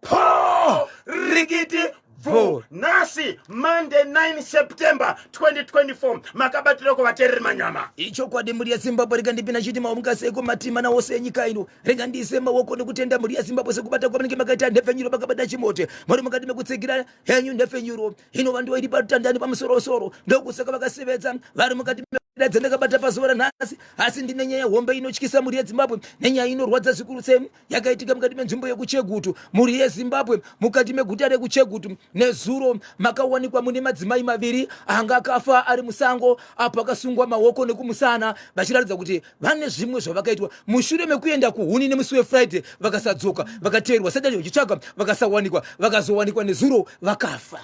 Po rikiti bvu. Nhasi Monday 9 September 2024 makabatira kuvateereri manyama. Ichokwadi mhuri yeZimbabwe, rega ndipinda chiti maomukaseko matima nawose enyika ino. Rega ndiise maoko nekutenda mhuri yeZimbabwe sekubata kwamunenge makaita nhepfenyuro makabata chimote muri mukati mekutsigira henyu nhepfenyuro inova ndiyo iri patandani pamusorosoro ndokusaka vakasevedza vari mukati dzandakabata pazuva ranhasi. Asi ndine nyaya hombe inotyisa mhuri yeZimbabwe nenyaya inorwadza zvikuru sei yakaitika mukati menzvimbo yekuChegutu. Mhuri yeZimbabwe, mukati meguta rekuChegutu nezuro makawanikwa mune madzimai maviri anga akafa ari musango apo akasungwa maoko nekumusana vachiratidza kuti vane zvimwe zvavakaitwa mushure mekuenda kuhuni nemusi weFriday vakasadzoka, vakateerwa Saturday vachitsvaga vakasawanikwa, vakazowanikwa nezuro vakafa.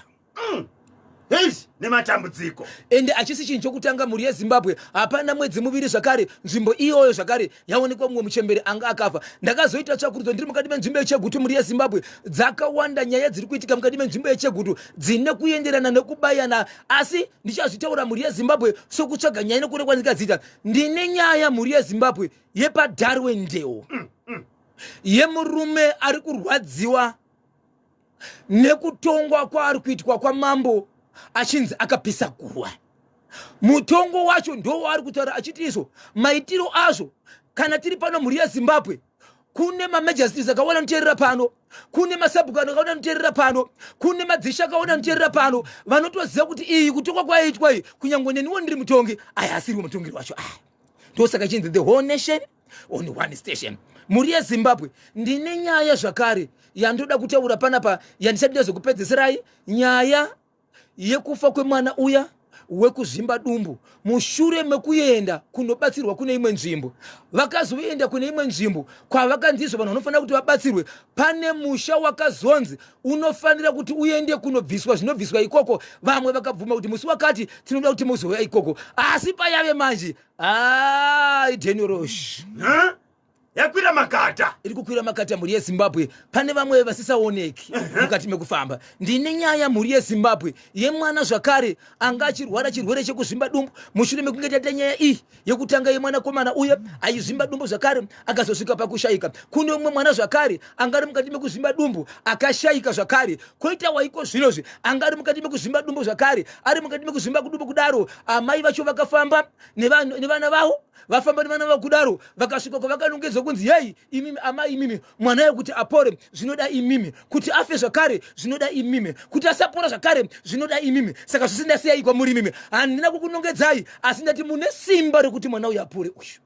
Eish, nematambudziko. Ende hachisi chinhu chokutanga mhuri yeZimbabwe. Hapana mwedzi muviri zvakare nzvimbo iyoyo zvakare yaonekwa mumwe muchembere anga akafa. Ndakazoita tsvakurudzo ndiri mukati menzvimbo yeChegutu. Mhuri yeZimbabwe, dzakawanda nyaya dziri kuitika mukati menzvimbo yeChegutu dzine kuenderana nekubayana, asi ndichazvitaura mhuri yeZimbabwe sokutsvaga nyaya nokure kwandikadziita. Ndine nyaya mhuri yeZimbabwe yepaDarwendale yemurume ari kurwadziwa nekutongwa kwaari kuitwa kwamambo achinzi akapisa guva. Mutongo wacho ndowaari kutaura achiti izvo maitiro azvo. Kana tiri pano mhuri yeZimbabwe, kune mamajastries akawanda anoteerera pano, kune masabhuku akawanda anoteerera pano, kune madzishe akawanda anoteerera pano vanotoziva kuti iyi kutongwa kwaiitwa iyi, kunyange neniwo ndiri mutongi, aya asiriwo mutongeri wacho aya. Ndosaka chinzi the whole nation on one station. Mhuri yeZimbabwe, ndine nyaya zvakare yandoda kutaura panapa yandichadida zvekupedzisirai, nyaya yekufa kwemwana uya wekuzvimba dumbu mushure mekuenda kunobatsirwa kune imwe nzvimbo. Vakazoenda kune imwe nzvimbo kwavakanzizvo vanhu vanofanira kuti vabatsirwe. Pane musha wakazonzi unofanira kuti uende kunobviswa zvinobviswa ikoko. Vamwe vakabvuma kuti musi wakati tinoda kuti muzouya ikoko, asi payave manje idenorosh yakwira makata, iri kukwira makata mhuri yeZimbabwe. Pane vamwe vasisaoneki mukati mekufamba. Ndine nyaya mhuri yeZimbabwe yemwana zvakare anga achirwara chirwere chekuzvimba dumbu. Mushure mekunge taita nyaya iyi yekutanga yemwanakomana uye aizvimba dumbu zvakare akazosvika pakushayika, kune umwe mwana zvakare anga ari mukati mekuzvimba dumbu akashayika zvakare. Koita waiko zvinozvi anga ari mukati mekuzvimba dumbu zvakare, ari mukati mekuzvimba dumbu kudaro, amai vacho vakafamba nevana vavo, vafamba nevana vavo kudaro vakasvika kwavakanongedzwa kunzi, yei imimi amai, imimi mwana yekuti apore zvinoda imimi, kuti afe zvakare zvinoda imimi, kuti asapora zvakare zvinoda imimi, saka zvose ndasiyai kwamuri imimi. Handina kukunongedzai, asi ndati mune simba rekuti mwana uyu apore uyu.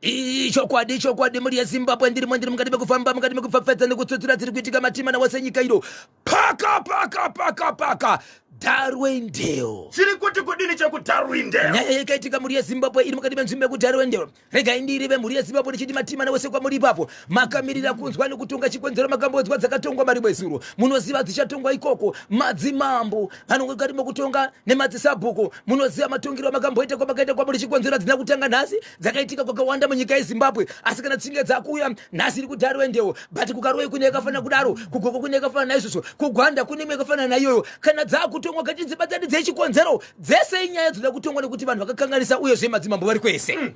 Ichokwadi, chokwadi mhuri yeZimbabwe, ndirimo, ndiri mukati mekufamba, mukati mekupfapfadza nekutsutsura dziri kuitika matima nawose nyika ino. Paka paka paka paka Darwendale. Chiri kuti kudini chekuDarwendale? Nyaya yakaitika mhuri yeZimbabwe iri mukati menzvimbo yekuDarwendale. Regai ndirive mhuri yeZimbabwe ndichiti matima nawose kwamuri ipapo makamirira kunzwa nekutonga chikonzero. Makambonzwa dzakatongwa marimwe zuro, munoziva dzichatongwa ikoko. Madzimambo vanonge mukati mekutonga nemadzisabhuku, munoziva matongero amakamboita kwamakaita kwamuri. Chikonzero hadzina kutanga nhasi, dzakaitika kwakawanda munyika yeZimbabwe, asi kana dzichinge dzakuuya nhasi iri kuDarwendale, but kuKaroi kune yakafanana kudaro, kuGoko kune yakafanana naizvozvo, kuGwanda kune imwe yakafanana naiyoyo. Kana dzakutongwa ngatidzibatanidzei chikonzero. Dzese inyaya dzoda kutongwa nekuti vanhu vakakanganisa, uyezve madzimambo vari kwese.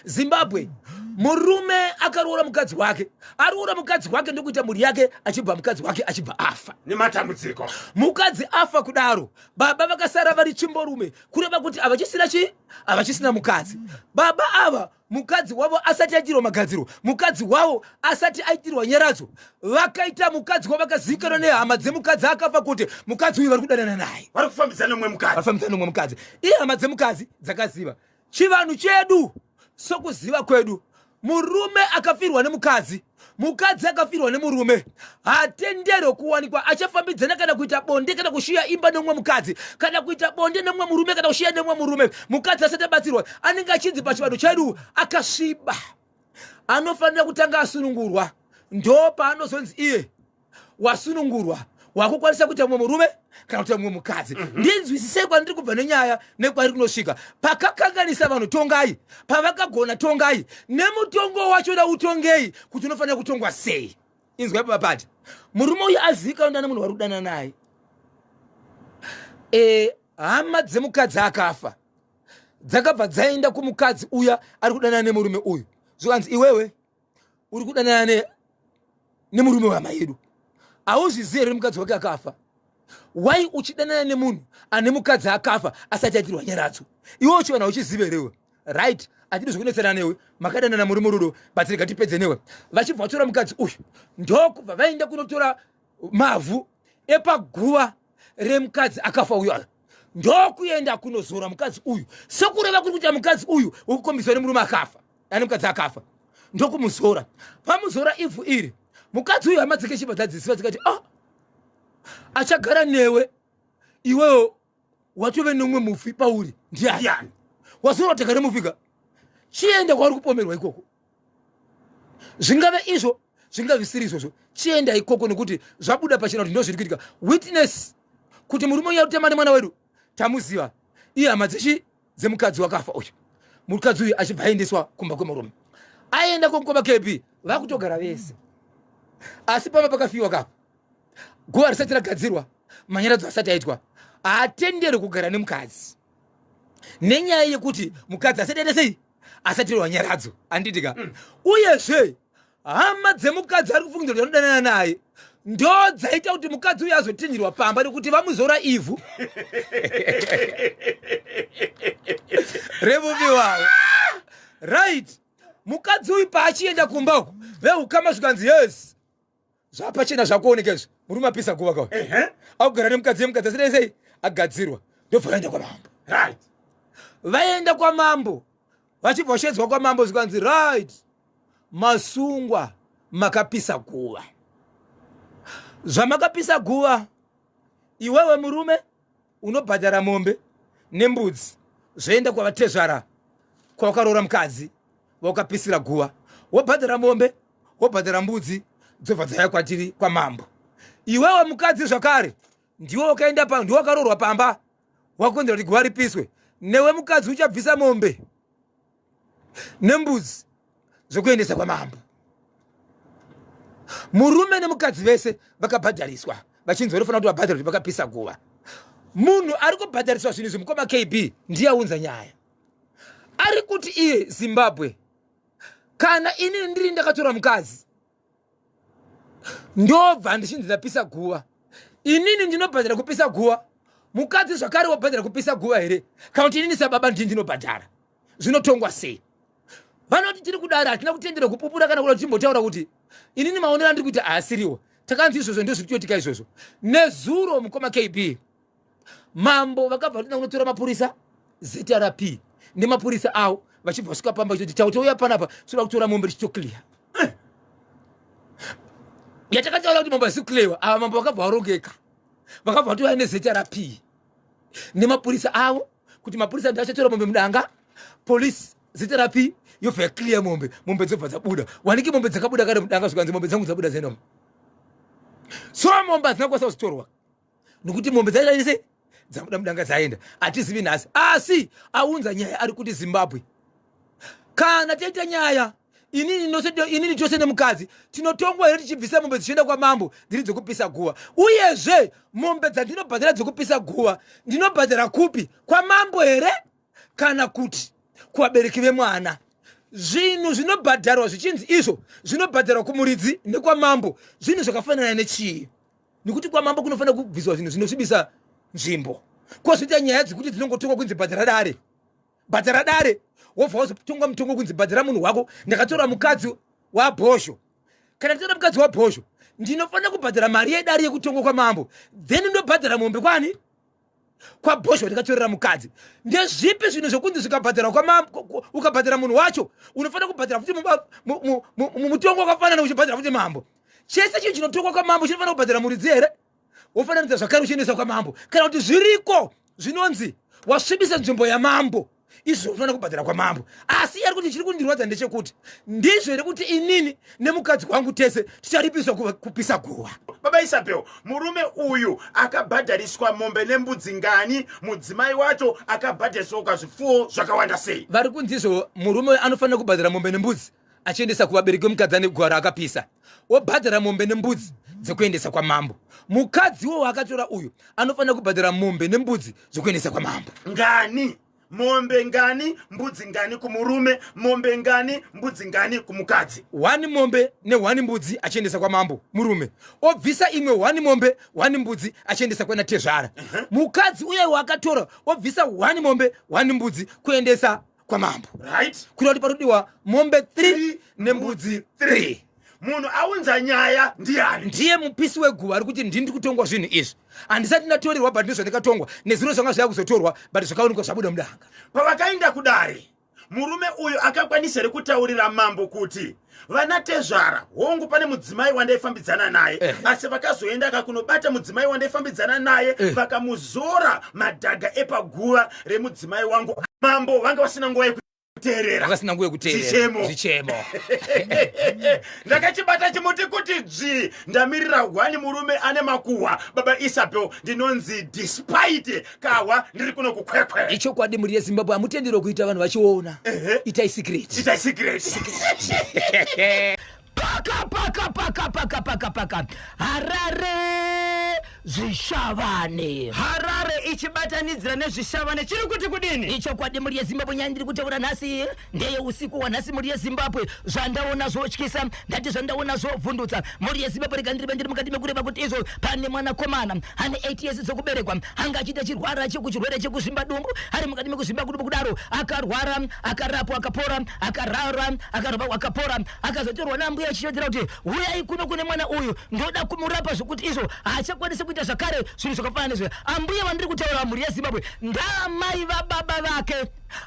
Zimbabwe, murume akaroora mukadzi wake, aroora mukadzi wake ndokuita mhuri yake, achibva mukadzi wake achibva afa. Nematambudziko. Mukadzi afa kudaro, baba vakasara vari tsvimborume, kureva kuti havachisina chii, havachisina mukadzi. Baba ava, mukadzi wavo asati aitirwa magadziro, mukadzi wavo asati aitirwa nyaradzo, vakaita mukadzi wavo, vakazivikanwa nehama dzemukadzi akafa kuti mukadzi uyu vari kudanana naye, vari kufambidzana nomumwe mukadzi, vafambidzana nomumwe mukadzi. Ihama dzemukadzi dzakaziva. Chivanhu chedu, sokuziva kwedu, murume akafirwa nemukadzi, mukadzi akafirwa nemurume, hatenderwe kuwanikwa achafambidzana kana kuita bonde kana kushiya imba nemumwe mukadzi, kana kuita bonde nemumwe murume, kana kushiya nemumwe murume mukadzi asati abatsirwa. Anenge achinzi pachivanhu chedu akasviba, anofanira kutanga asunungurwa, ndo paanozonzi iye wasunungurwa, wakukwanisa kuita mumwe murume kana kuita mumwe mukadzi. Ndinzwisisei kwandiri kubva nenyaya nekwairi kunosvika. Pakakanganisa vanhu tongai, pavakagona tongai, nemutongo wacho da utongei kuti unofanira kutongwa sei. Inzwai papapati, murume uyu azivikanwa ndana munhu wari kudana naye. Hama dzemukadzi akafa dzakabva dzaenda kumukadzi uya ari kudanana nemurume uyu, zvikanzi, iwewe uri kudanana nemurume wehama yedu. Hauzvizivi here mukadzi wake akafa? Why uchidanana nemunhu ane mukadzi akafa asati aitirwa nyaradzo? Iwe uchiwana uchiziva here iwe? Right, atidi zvekunetsana newe, makadanana muri murudo, but rega tipedze newe. Vachibva vatora mukadzi uyu, ndokubva vaenda kunotora mavhu epaguva remukadzi akafa uyu aya, ndokuenda kunozora mukadzi uyu, sekureva kuri kuita mukadzi uyu wekukombiswa nemurume akafa ane mukadzi akafa, ndokumuzora. Pamuzora ivhu iri, mukadzi uyu hama dzake chibva dzadzisiva dzikati, ah, achagara newe iwewo watove neumwe mufi pauri ndiani? Wazora tagare mufi ka, chienda kwauri kupomerwa ikoko, zvingave izvo zvingave zvisiri izvozvo, chienda ikoko, nekuti zvabuda pachena kuti ndozviri kuitika. Witness kuti murume uyu arikutamba nemwana wedu tamuziva, iye hama dzechi dzemukadzi wakafa uyu. Mukadzi uyu achibva aendeswa kumba kwemurume, aenda komukoma KB, vakutogara vese, asi pamba pakafiwa kapa, guva risati ragadzirwa, manyaradzo asati aitwa, haatenderwi kugara nemukadzi nenyaya yekuti mukadzi asati aita sei, asati rwa nyaradzo, handiti ka? Uyezve hama dzemukadzi ari kufungidzira kuti anodanana naye ndo dzaita kuti mukadzi uyu azotinhirwa pamba nekuti vamuzora ivhu remufi wavo. Right, mukadzi uyu paachienda kumba uku, veukama zvikanzi, yes, zvapachena, zvakuoneka izvi, murume apisa guva ka, akugara nemukadzi, yemukadzi asida sei agadzirwa, ndobva vaenda kwamambo. Vaenda kwamambo, vachibva vashedzwa kwamambo, zvikanzi, right, masungwa, makapisa guva. Zvamakapisa guva, iwewe murume unobhadhara mombe nembudzi, zvoenda kwavatezvara kwawakaroora mukadzi waukapisira guva, wobhadhara mombe, wobhadhara mbudzi, dzobva dzaya kwatiri kwamambo. Iwewe mukadzi zvakare ndiwe wakaenda pa ndiwe wakaroorwa pamba, wakonzera kuti guva ripiswe, newe mukadzi uchabvisa mombe nembudzi zvekuendesa kwamambo. Murume nemukadzi vese vakabhadhariswa, vachinzi vanofanira kuti vabhadhara kuti vakapisa guva. Munhu ari kubhadhariswa zvinhu izvi, mukoma KB, ndiye aunza nyaya, ari kuti iye, Zimbabwe, kana inini ndiri ndakatora mukadzi, ndobva ndichinzi ndapisa guva, inini ndinobhadhara kupisa guva, mukadzi zvakare wobhadhara kupisa guva here, kana kuti inini sababa ndini ndinobhadhara? Zvinotongwa sei? Vanoti tiri kudare, hatina kutendera kupupura kana kuda tichimbotaura kuti inini maonero andiri kuita haasiriwo. Takanzi izvozvo ndozviri kutoitika izvozvo. Nezuro, mukoma KB, mambo vakabva vatina kunotora mapurisa ZRP nemapurisa avo, vachibva vasvika pamba vachiti, tautouya panapa toda kutora mombe tichitoclear yatakataura kuti mambo haisi kuclearwa. Ava mambo vakabva varongeka, vakabva vatouya neZRP nemapurisa avo, kuti mapurisa ndiachatora mombe mudanga, polisi ZRP yobva yaclear mombe, mombe dzobva dzabuda. Wanike mombe dzakabuda kare mudanga, zvikanzi mombe dzangu dzabuda dzaendamo. So mombe hadzina kukwanisa kuzitorwa nokuti mombe dzaise dzabuda mudanga, dzaenda, hatizivi nhasi. Asi aunza nyaya ari kuti, Zimbabwe, kana taita nyaya, inini tose nemukadzi tinotongwa here tichibvisa mombe dzichienda kwamambo dziri dzekupisa guva? Uyezve mombe dzandinobhadhara dzekupisa guva ndinobhadhara kupi, kwamambo here kana kuti kuvabereki vemwana? Zvinhu zvinobhadharwa zvichinzi izvo zvinobhadharwa kumuridzi nekwamambo, zvinhu zvakafanana nechii? Nekuti kwamambo kunofanira kubviswa zvinhu zvinosvibisa nzvimbo, kwozoita nyaya dzekuti dzinongotongwa kunzi bhadhara dare, bhadhara dare, wobva wazotonga mutongo kunzi bhadhara munhu wako. Ndakatora mukadzi wabhozho, kana nditora mukadzi wabhozho, ndinofanira kubhadhara mari yedare yekutongwa kwamambo, then ndobhadhara mombe kwani, kwabhozho ndikatorera mukadzi. Ndezvipi zvinhu zvokunzi zvikabhadharwa kwamambo, ukabhadhara munhu wacho, unofanira kubhadhara futi mutongo wakafanana, uchibhadhara futi mambo? Chese chinhu chinotongwa kwamambo chinofanira kubhadhara muridzi here, wofananidza zvakare uchiendesa kwamambo, kana kuti zviriko zvinonzi wasvibisa nzvimbo yamambo, izvo unofanira kubhadhara kwamambo? Asi ari kuti chiri kundirwadza ndechekuti ndizvo here kuti inini nemukadzi wangu tese ticharipiswa kupisa guva? Baba Isabel, murume uyu akabhadhariswa mombe nembudzi ngani? Mudzimai wacho akabhadhariswa kazvipfuwo zvakawanda sei? Vari kunzi izvo murume anofanira kubhadhara mombe nembudzi achiendesa kuvabereki vemukadzi ane guva raakapisa, wobhadhara mombe nembudzi dzekuendesa kwamambo. Mukadziwo waakatora uyu anofanira kubhadhara mombe nembudzi dzekuendesa kwamambo. Ngani? Mombe ngani, mbudzi ngani kumurume, mombe ngani, mbudzi ngani kumukadzi? One mombe nehwani mbudzi achiendesa kwamambo murume, obvisa imwe hwani mombe hwani mbudzi achiendesa kwena tezvara. Mukadzi uye waakatora obvisa hwani mombe hwani mbudzi kuendesa kwamambo. Right, kureva kuti parikudiwa mombe 3 nembudzi 3. Munhu aunza nyaya ndiani? Ndiye mupisi weguva ari kuti ndini kutongwa zvinhu izvi, handisati ndatorerwa, but ndizvandikatongwa nezuro zvanga zvaya kuzotorwa, but zvakaonekwa zvabuda mudanga. Pavakaenda kudare, murume uyu akakwanisa here kutaurira mambo kuti vana tezvara, hongu pane mudzimai wandaifambidzana naye, asi vakazoenda kakunobata mudzimai wandaifambidzana naye, vakamuzora madhaga epaguva remudzimai wangu? Mambo vanga vasina nguva yekuteerera. Vakasina nguva yekuteerera Zvichemo. Zvichemo. Ndakachibata chimuti kuti dzvi, ndamirira hwani murume ane makuhwa. Baba Isabel, ndinonzi Despite Kahwa, ndiri kuno kuKwekwe. Ichokwadi, mhuri yeZimbabwe, hamutenderwa kuita vanhu vachiona. Itai secret. Itai secret. Paka paka paka paka paka paka, Harare, Zvishavane. Harare ichibatanidzira neZvishavane chiri kuti kudini? Ichokwadi, mhuri yeZimbabwe, nyaya ndiri kutaura nhasi ndeye usiku hwanhasi. Mhuri yeZimbabwe, zvandaona zvotyisa, ndati zvandaona zvovhundutsa. Mhuri yeZimbabwe, rega ndirive ndiri mukati mekureva kuti izvo pane mwanakomana ane 8 years dzokuberekwa, anga achiita chirwara chekuchirwere chekuzvimba dumbu. Ari mukati mekuzvimba dumbu kudaro, akarwara, akarapwa, akapora, akarara, akarapwa, akapora, akazotorwa nambuya achichodzera kuti uyai kuno kune mwana uyu, ndoda kumurapa zvokuti izvo haachakwanisi kuita zvakare zvinhu zvakafanana nezvo. Ambuya vandiri kutaura, mhuri yeZimbabwe, ndaamai vababa vake,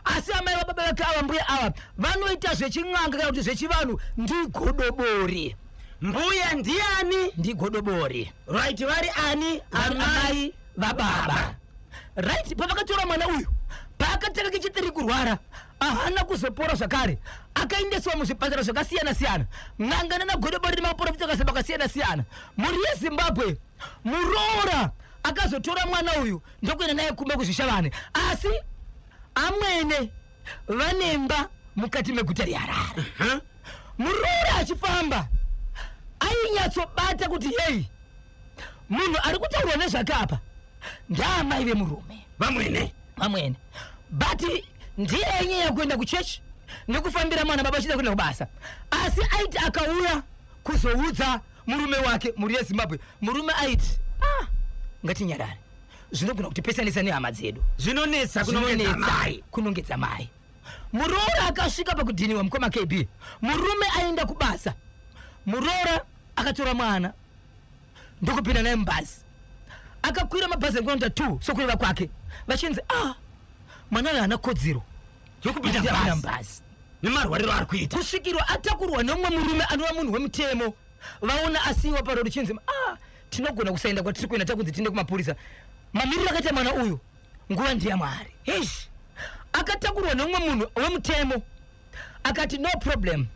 asi amai vababa vake ava, mbuya ava, vanoita zvechin'anga kana kuti zvechivanhu, ndigodobori. Mbuya ndiani? Ndigodobori. Right, vari ani? Vari amai vababa. Right, pavakatora mwana uyu, paakatanga kechitiri kurwara, ahana kuzopora zvakare. Akaendeswa muzvipatara zvakasiyana siyana, n'anga nanagodobori nemaprofita akasiyana akasiyana siyana. Mhuri yeZimbabwe, muroora akazotora mwana uyu ndokuenda naye kumba kuZvishavane, asi amwene vanemba mukati meguta reHarare. Muroora achifamba ainyatsobata kuti hei, munhu ari kutaurwa nezvake apa ndaamai vemurume. Vamwene. Vamwene, but ndiye ainyanya kuenda kuchechi nekufambira mwana, baba achida kuenda kubasa. Asi aiti akauya kuzoudza murume wake, mhuri yeZimbabwe, murume aiti, ah, ngatinyarare, zvinogona kutipesanisa nehama dzedu. Zvinonetsa kunongedza Zvinonetsa mai. Kunongedza mai. Muroora akasvika pakudhiniwa, mukoma KB. Murume aenda kubasa, muroora akatora mwana ndokupinda naye mubhazi, akakwira mabhazi ekunoita 2 sokureva kwake, vachinzi, ah, mwana uyu haana kodzero yokupinda yekupinda mubhazi mubhazi nemarwariro ari kuita. Kusvikirwa atakurwa nemumwe murume anova munhu wemutemo, vaona asiyiwa parori, chinzi, ah, tinogona kusaenda kwatiri kuenda, takunzi tiende kumapurisa. Mamiriro akaita mwana uyu, nguva ndiyaMwari. Eish. Akatakurwa nemumwe munhu wemutemo, akati, no problem,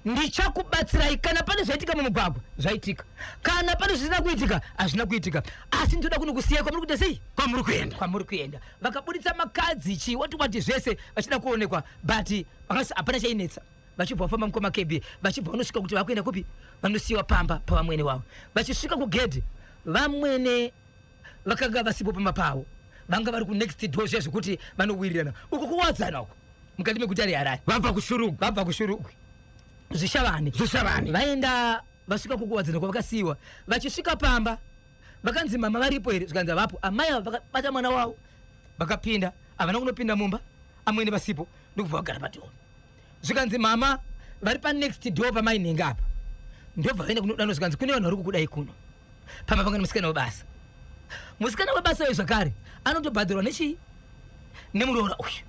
ndichakubatsirai. Kana pane zvaitika mumugwagwa, zvaitika. Kana pane zvisina kuitika, hazvina kuitika. Asi ndinoda kunokusiyai kwamuri kuita sei? Kwamuri kuenda. Kwamuri kuenda. Vakabuditsa makadzi, chi wati wati, zvese vachida kuonekwa, but vakasi hapana chainetsa. Vachibva vafamba, mukoma KB, vachibva vanosvika kuti vakuenda kupi, vanosiyiwa pamba pavamwene wavo. Vachisvika kugedhi, vamwene vakanga vasipo pamba pavo, vanga vari kunext door, zviya zvekuti vanowirirana uko kuwadzana uko mukati meguta reHarare. Vabva kuShurugwi. Vabva kuShurugwi, Zvishavane. Zvishavane. Vaenda, vasvika kukuwadzana kwavakasiyiwa. Vachisvika pamba, vakanzi, mama varipo here? Zvikanzi havapo. Amai ava vakabata mwana wavo, vakapinda. Havana kunopinda mumba amwene vasipo, ndokubva vagara padoor. Zvikanzi mama vari panext door pamainhenga apa. Ndobva vaenda kunodano, zvikanzi kune vanhu vari kukudai kuno pamba. Panga nemusikana webasa. Musikana webasa uyu zvakare anotobhadharwa nechii? Nemuroora uyu,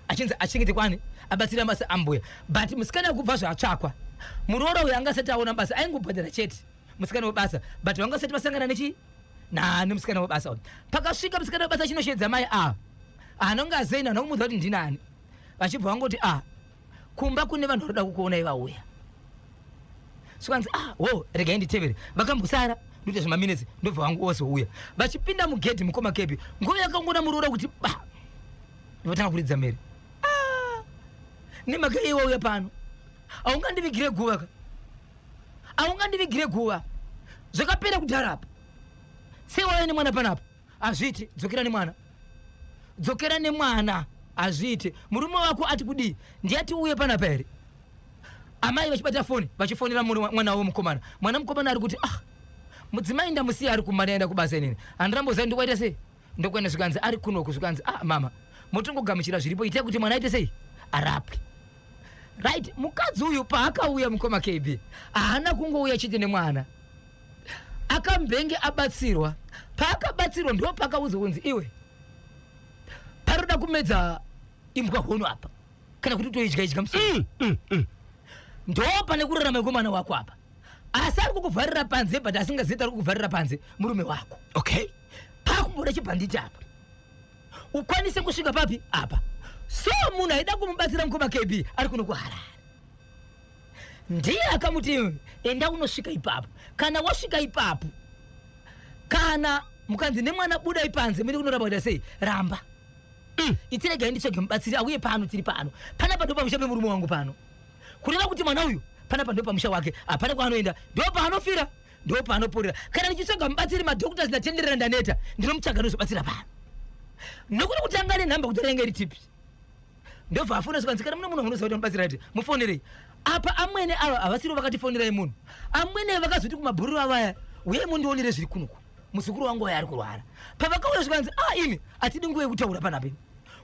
achinzi achengete kwani, abatsira mabasa ambuya. But musikana kubva zvatsvakwa muroora uyu anga asati aona basa, aingobhadhara chete musikana webasa, but vanga vasati vasangana nechii nemusikana webasa uyu. Pakasvika musikana webasa achinoshedza mai ava, anonge azeina anokumudza kuti ndinani, vachibva vangoti, ah, kumba kune vanhu varoda kukuonai, vauya. Zvikanzi, ah, wo, regai nditevere. Vakambosara ndoita zvemaminitsi, ndobva vangu vozouya. Vachipinda mugedhi, mukoma Kebi, nguva yakangona muroora kuti ba, ndotanga kuridza mhere, ah, nemhaka iye wauya pano? Haungandivigire guva ka, haungandivigire guva, zvakapera kudhara apa. Sei wauya nemwana panapa? Hazviiti, dzokera nemwana, dzokera nemwana. Hazviite. Murume wako ati kudii? Ndiyati uye panapa here? Amai vachibata foni vachifonera mwana wavo mukomana. Mwana mukomana ari kuti ah, mudzimai ndamusiya ari kumba ndaenda kubasa inini. Handiramboziva ndikwaita sei? Ndokuenda zvikanzi ari kunoku zvikanzi ah mama motongogamuchira zviripo itai kuti mwana aite sei? Arapwe. Right, mukadzi uyu paakauya mukoma KB haana kungouya chete nemwana. Akambenge abatsirwa. Paakabatsirwa ndipo paakaudzwa kunzi iwe paroda kumedza imbwa hono apa kana kuti utoidya idya musoro. Ndo pane kurarama kwemwana wako apa. Asi ari kukuvharira panze but asingazivi ari kukuvharira panze murume wako. Okay. Pakumboda chibhanditi apa. Ukwanise kusvika papi apa. So munhu aida kumubatsira mukoma KB ari kuno kuHarare. Ndiye akamuti enda unosvika ipapo. Kana wasvika ipapo kana mukanzi nemwana budai panze muende kunoramba kuita sei ramba. Itiregai nditsvage mubatsiri auye pano tiri pano. Panapa ndo pamusha pemurume wangu pano. Kureva kuti mwana uyu panapa ndo pamusha wake hapana kwaanoenda ndo paanofira ndo paanoporera. Kana ndichitsvaga mubatsiri madoctors ndatenderera ndaneta ndinomutsvaga ndozobatsira pano. Nokuti kutanga nenhamba kuti renge iri tipi. Ndobva afona zvikanzi kana mune munhu wamunoziva kuti anobatsira ati mufonerei. Apa amwene ava havasirivo vakatifonerai munhu. Amwene vakazoti kumabhururu avo aya uyai mundionere zviri kunoku. Muzukuru wangu uya ari kurwara. Pavakauya zvikanzi ah imi hatidi nguva yekutaura panapa imi.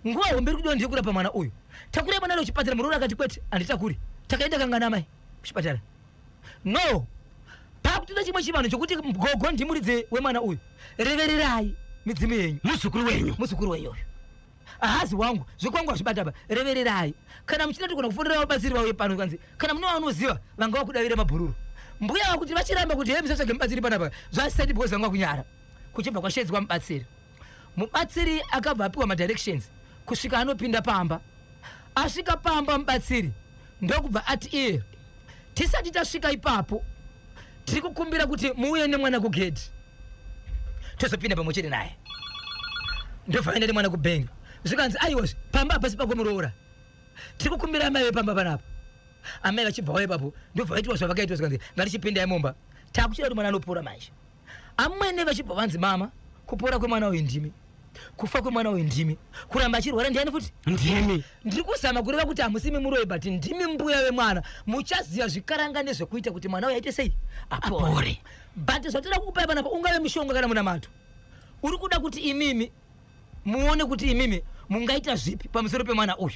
Nguva hombe iri kudiwa ndeyekurapa mwana uyu. Takurai mwana kuchipatara muroora akati kwete handitakuri. Takaenda kangani amai kuchipatara? No. Pakutoda chimwe chivanhu chokuti gogo ndimuridze wemwana uyu. Revererai midzimu yenyu. Muzukuru wenyu. Muzukuru wenyu uyu. Ahazi wangu zvekwangu hazvibata apa revererai kana muchida togona kufonera vabatsiri vauye pano kanzi kana mune vanoziva vanga vakudavira mabhururu mbuya vakuti vachiramba kuti hei musatsvage mubatsiri panapa zvasati because vanga kunyara kuchibva kwashedzwa mubatsiri mubatsiri akabva apiwa madirections kusvika anopinda pamba asvika pamba mubatsiri ndokubva ati iye tisati tasvika ipapo tiri kukumbira kuti muuye nemwana kugedhi tozopinda pamwe chete naye ndobva vaenda nemwana kubhengi zvikanzi aiwa pamba hapasi pako muroora tiri kukumbira amai vepamba panapa amai vachibva vauya ipapo ndobva vaitwa zvavakaitwa zvikanzi ngatichipindai mumba takuchida kuti mwana anopora manje amwene vachibva vanzi mama kupora kwemwana uyu ndimi kufa kwemwana uyu ndimi kuramba achirwara ndiani futi ndimi ndiri kuzama kureva kuti hamusimi muroyi but ndimi mbuya vemwana muchaziva zvikaranga nezvekuita kuti mwana uyu aite sei apore but zvatoda kukupai panapa ungave mushonga kana munamato uri kuda kuti imimi muone kuti imimi mungaita zvipi pamusoro pemwana uyu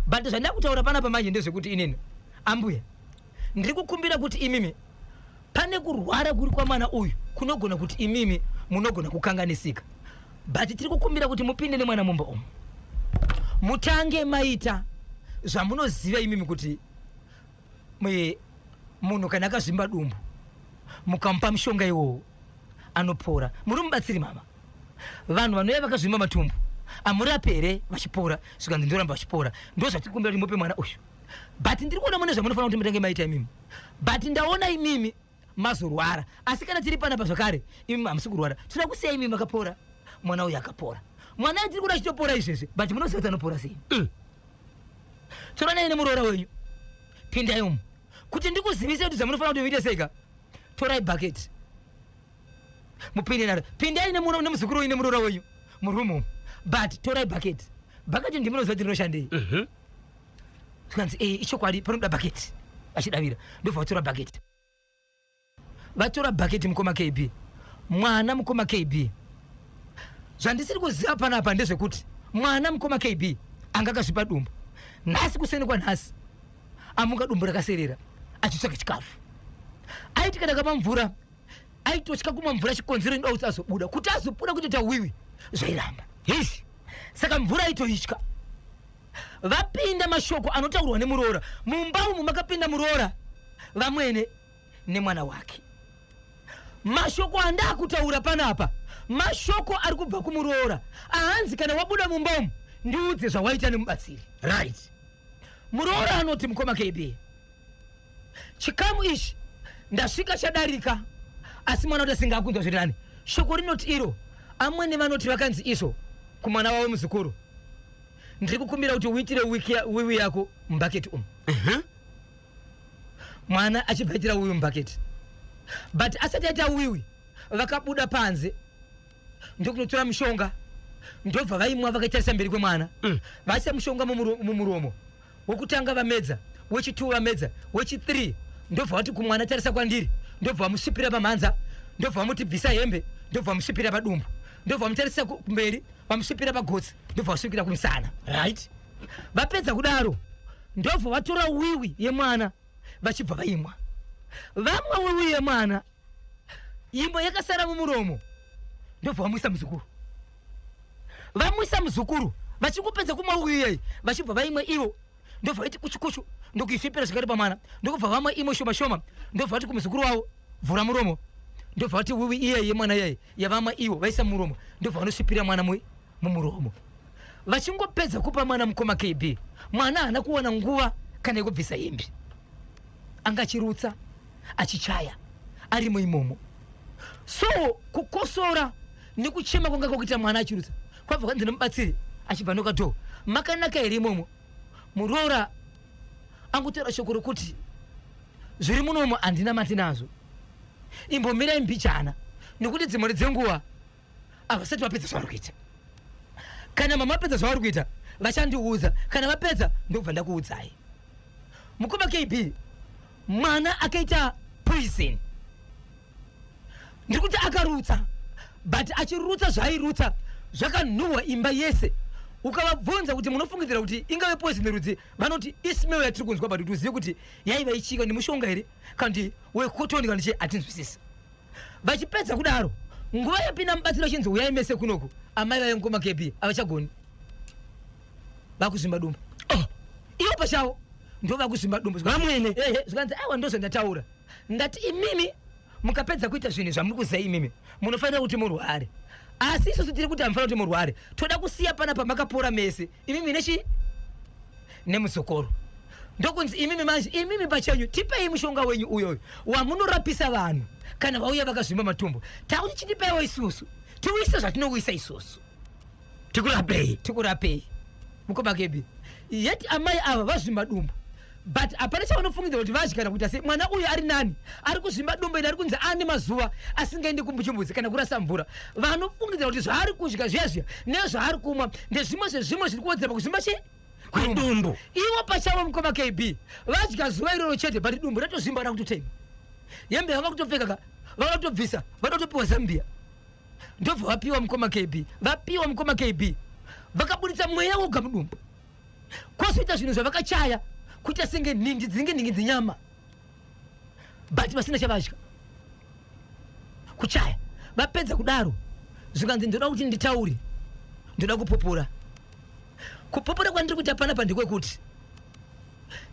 but zvandakutaura panapa manje ndezvekuti inini ambuya ndiri kukumbira kuti imimi pane kurwara kuri kwamwana uyu kunogona kuti imimi munogona kukanganisika but tiri kukumbira kuti mupinde nemwana mumba umu mutange maita zvamunoziva imimi kuti munhu kana akazvimba dumbu mukamupa mushonga iwowo anopora muri mubatsiri mama vanhu vanouya vakazvimba matumbu amurape here vachipora zvikanzi ndoramba vachipora ndozvatikumbira kuti mupe mwana uyu but ndiri kuona mune zvamunofanira kuti mutange maita imimi but ndaona imimi mazorwara asi kana tiri panapa zvakare imimi hamusi kurwara tinoda kusiya imimi makapora mwana uyu akapora mwana tiri kuda achitopora izvezvi but munoziva kuti anopora sei toranai nemuroora wenyu pindai umu kuti ndikuzivise kuti zvamunofanira kuti muite seika torai bucket mupinde naro pindai nemuzukuru wenyu nemuroora wenyu muroom umu but torai bucket bucket ndimunoziva kuti rinoshandei zvikanzi eh ichokwadi panoda bucket vachidavira ndobva vatora bucket vatora bucket mukoma KB mwana mukoma KB zvandisiri kuziva panapa ndezvekuti mwana mukoma KB anga akazvipa dumbu nhasi kuseni kwanhasi amuka dumbu rakaserera achitsvaka chikafu aiti kana kama mvura aitotya kumwa mvura chikonzero inoda kuti azobuda kuti azobuda kutoita wiwi zvairamba Yes. Saka mvura aitoitya vapinda mashoko anotaurwa nemuroora mumba umu makapinda muroora vamwene nemwana wake mashoko andakutaura panapa mashoko ari kubva kumuroora ahanzi kana wabuda mumba umu ndiudze zvawaita nemubatsiri right muroora anoti mukoma KB chikamu ichi ndasvika chadarika asi mwana kuti asinga akunzwa zviri nani shoko rinoti iro amwene vanoti vakanzi izvo kumwana wavo muzukuru ndiri kukumbira kuti uitire wiwi yako mubhaketi umu mwana achibva aitira wiwi mubhaketi but asati aita wiwi vakabuda panze ndokunotora mishonga Ndobva vaimwa vakaitarisa mberi kwemwana. Vaisa mushonga mumuromo. Wekutanga vamedza, wechi2 vamedza, wechi3 ndobva vati kumwana tarisa kwandiri, ndobva vamusvipira pamhanza, ndobva vamuti bvisa hembe, ndobva vamusvipira padumbu, ndobva vamutarisa kumberi, vamusvipira pagotsi, ndobva vasvikira kumusana. Right. Vapedza kudaro ndobva vatora wiwi yemwana vachibva vaimwa. Vamwa wiwi yemwana, imbo yakasara mumuromo, ndobva vamuisa muzukuru. Vamuisa muzukuru vachingopedza kumwa wiwi iyeyi, vachibva vaimwa ivo, ndobva vaiti kuchu kuchu, ndokuisvipira zvakare pamwana, ndokubva vamwa imwe shoma shoma, ndobva vati kumuzukuru wavo vhura muromo, ndobva vati wiwi iyeyi yemwana iyeyi yavamwa ivo vaisa muromo, ndobva vanosvipira mwana mumuromo. Vachingopedza kupa mwana mukoma KB, mwana haana kuwana nguva kana yekubvisa hembe, anga achirutsa achichaya arimo imomo. So kukosora nekuchema kwanga kwakuita mwana achirutsa kwabva kwanzi nemubatsiri achibva noka door, makanaka here imomo? Muroora angotaura shoko rokuti zviri munomo handina mati nazvo, imbomirai mbichana, nekuti dzimwe dzenguva havasati vapedza zvavari kuita. Kana mama vapedza zvavari kuita vachandiudza, kana vapedza ndobva ndakuudzai. Mukoma KB, mwana akaita poison, ndiri kuti akarutsa, but achirutsa zvaairutsa zvakanhuhwa imba yese. Ukavabvunza kuti munofungidzira kuti ingave poison rudzi, vanoti ismell yatiri kunzwa, but kuti uzive kuti yaiva ichika nemushonga here kana kuti wekotoni kana chii, hatinzwisisi. Vachipedza kudaro, nguva yapinda mubatsiri vachinzi huyai mese kunoku, amai vaive mukoma KB havachagoni, vakuzvimba dumbu. Oh, ivo pachavo ndo vakuzvimba dumbu vamwene. Ehe, zvikanzi aiwa, ndozvandataura, ndati imimi mukapedza kuita zvinhu zvamuri kuziva imimi munofanira kuti murware, asi isusu tiri kuti hamufanira kuti murware, toda kusiya pana pamakapora mese imimi nechi nemuzukuru. Ndokunzi imimi manje, imimi pachenyu tipei mushonga wenyu uyoyo wamunorapisa vanhu kana vauya vakazvimba matumbu, takuti chitipeiwo isusu tiwise zvatinowisa isusu. Tikurapei. Tikurapei. Mukoma KB, yeti amai ava vazvimba dumbu, but hapana chavanofungidzira kuti vadya kana kuita sei. Mwana uyu ari nani, ari kuzvimba dumbu iri, ari kunzi ane mazuva asingaendi kumbuchimbudzi kana kurasa mvura. Vanofungidzira kuti zvaari kudya zviya zviya nezvaari kumwa ndezvimwe zvezvimwe zviri kuwedzera pakuzvimba chii? Kwedumbu. Ivo pachavo mukoma KB vadya zuva iroro chete, but dumbu ratozvimba, rakutotema hembe vanga kutopfeka ka, vanga kutobvisa, vada kutopiwa zambia, ndobva vapiwa mukoma KB. Vapiwa mukoma KB, vakaburitsa mweya woga mudumbu, kwozoita zvinhu zvavakachaya kuita senge nhindi dzinenge nhingi dzinyama, but vasina chavadya kuchaya. Vapedza kudaro zvikanzi ndoda kuti nditaure, ndoda kupupura. Kupupura kwandiri kuita panapa ndekwekuti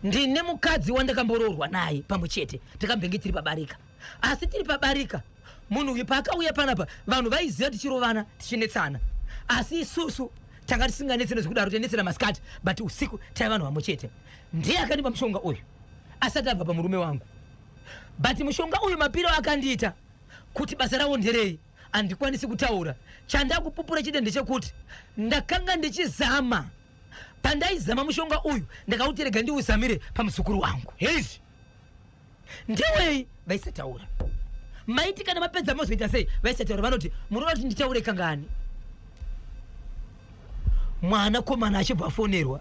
ndine mukadzi wandakamboroorwa naye pamwe chete, takambenge tiri pabarika. Asi tiri pabarika, munhu uyu paakauya panapa vanhu vaiziva tichirovana tichinetsana, asi isusu tanga tisinganetsene zvekudaro, tainetsana masikati, but usiku taiva vanhu vamwe chete. Ndiye akandipa mushonga uyu asati abva pamurume wangu, but mushonga uyu mapiro akandiita kuti basa rawo nderei handikwanisi kutaura. Chandakupupura chete ndechekuti ndakanga ndichizama. Pandaizama mushonga uyu ndakauti rega ndiuzamire pamuzukuru wangu. Hezi ndewei? Vaisataura. Maiti kana mapedza mozoita sei? Vaisataura. Vanoti munoda kuti nditaure kangani? Mwana komana achibva afonerwa,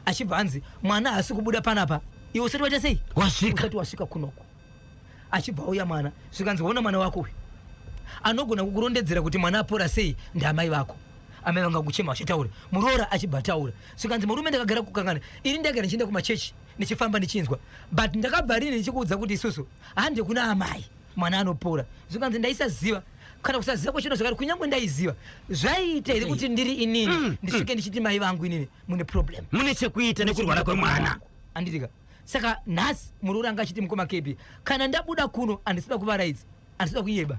achibva anzi mwana haasi kubuda panapa iwe usati waita sei? Wasvika. Usati wasvika kunoko. Achibva auya mwana, zvikanzi ona mwana wako uyu anogona kukurondedzera kuti mwana apora sei ndaamai vako. Amai vanga kuchema vachitaura, muroora achibva ataura, zvikanzi murume ndakagara kukangana ini, ndagara ndichienda kumachechi ndichifamba ndichinzwa, but ndakabva rini ndichikuudza kuti isusu hande kuna amai mwana anopora? Zvikanzi ndaisaziva, kana kusaziva kwechino zvakare, kunyange ndaiziva zvaiita here kuti ndiri inini ndisvike ndichiti mai vangu inini mune problem, mune chekuita nekurwara kwemwana? Anditika. Saka nhasi muroora anga achiti mukoma KB, kana ndabuda kuno handisida kuvaraidza, handisida kunyeba,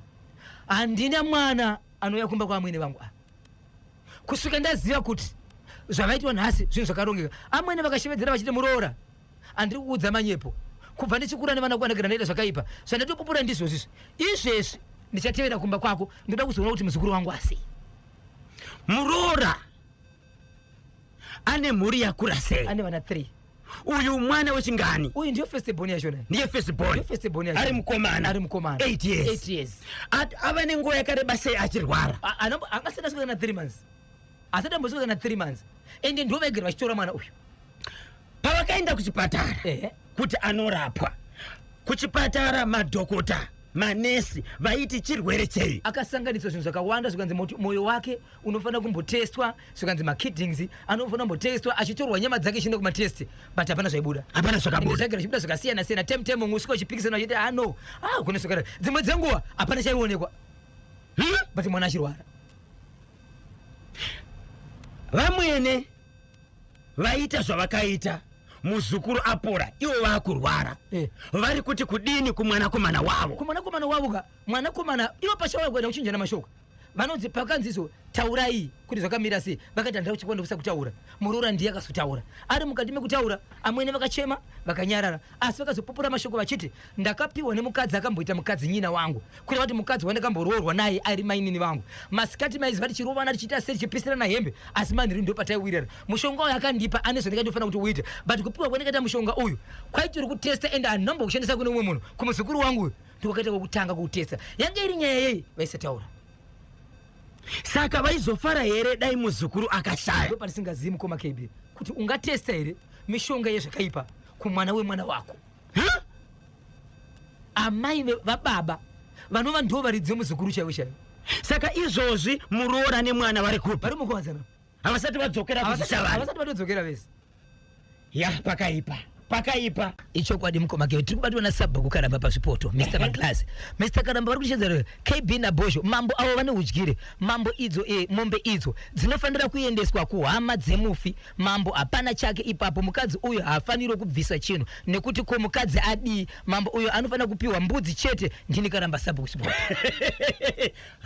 handina mwana anouya kumba kwaamwene vangu ava kusvika ndaziva kuti zvavaitwa nhasi zvinhu zvakarongeka. Amwene vakashevedzera vachiti muroora, handiri kuudza manyepo, kubva ndichikura nevana kwanagara ndaita zvakaipa, zvandatopupura ndizvozvizvi. Izvezvi ndichatevera kumba kwako, ndoda kuzoona kuti muzukuru wangu asei. Muroora ane mhuri yakura sei? Ane vana 3. Uyu mwana wechingani? Uyu ndiyo first born yacho ne? Ndiye first born. Ndiyo first born yacho. Ari mukomana. Ari mukomana. 8 years. 8 years. Ava nenguva yakareba sei achirwara? Angasina svika kana 3 months. Asati ambosvika kana 3 months. Ende ndivo vaigara vachitora mwana uyu. Pavakaenda kuchipatara kuti anorapwa kuchipatara, madhokota, manesi vaiti chirwere chei? Akasanganiswa zvinhu zvakawanda, zvikanzi mwoyo wake unofanira kumbotestwa, zvikanzi makidnings anofanira kumbotestwa, achitorwa nyama dzake ichienda kumatest, but hapana zvaibuda. Hapana zvakabuda. Zvagara zvichibuda zvakasiyana siyana, tem tem usvika uchipikisana uchiti ah no, ah kune zvakadai. Dzimwe dzenguva hapana chaionekwa, But mwana achirwara. Vamwene vaita zvavakaita, muzukuru apora, ivo vakurwara. Vari kuti kudini kumwanakomana wavo? Kumwanakomana wavo ka, mwanakomana ivo pachavo kuenda kuchinjana mashoko, vanonzi pakanzi izvo taurai kuti zvakamira sei, vakati handina kuchikwanisa kutaura, muroora ndiye akazotaura. Ari mukati mekutaura, amwene vakachema vakanyarara, asi vakazopupura mashoko vachiti ndakapiwa nemukadzi akamboita mukadzi nyina wangu, kureva kuti mukadzi wandakamboroorwa naye ari mainini vangu. Masikati maiziva tichirovana, tichiita sei, tichipisirana hembe, asi manheru ndo pataiwirirana. Mushonga uyu akandipa ane zvandikatofanira kuti uite, but kupiwa kwandakaita mushonga uyu kwaitori kutesta, ende handina kushandisa kune umwe munhu, kumuzukuru wangu uyu ndiwakaita kwekutanga kuutesta. Yange iri nyaya yei vaisataura. Saka vaizofara here dai muzukuru akashaya? Ndo patisingazivi, mukoma KB, kuti ungatesta here mishonga yezvakaipa kumwana wemwana wako? Huh? Amai vababa vanova ndo varidzi vemuzukuru chaivo chaivo. Saka izvozvi muroora nemwana vari kupi? Vari mukuwadzana. Havasati vadzokera kuZvishavane? Havasati vatodzokera vese. Ya, pakaipa, pakaipa. Ichokwadi, mukoma Kevin, tiri kubatwa nasabhuku Karamba pazvipoto. Mr Maglass, Mr Karamba vari kushedzera KB naBhozho. Mambo avo vane udyire. Mambo idzo mombe idzo dzinofanira kuendeswa kuhama dzemufi. Mambo hapana chake ipapo. Mukadzi uyo haafaniri kubvisa chinhu nekuti ko mukadzi adii? Mambo uyo anofanira kupiwa mbudzi chete. Ndini Karamba, sabhuku Chipoto.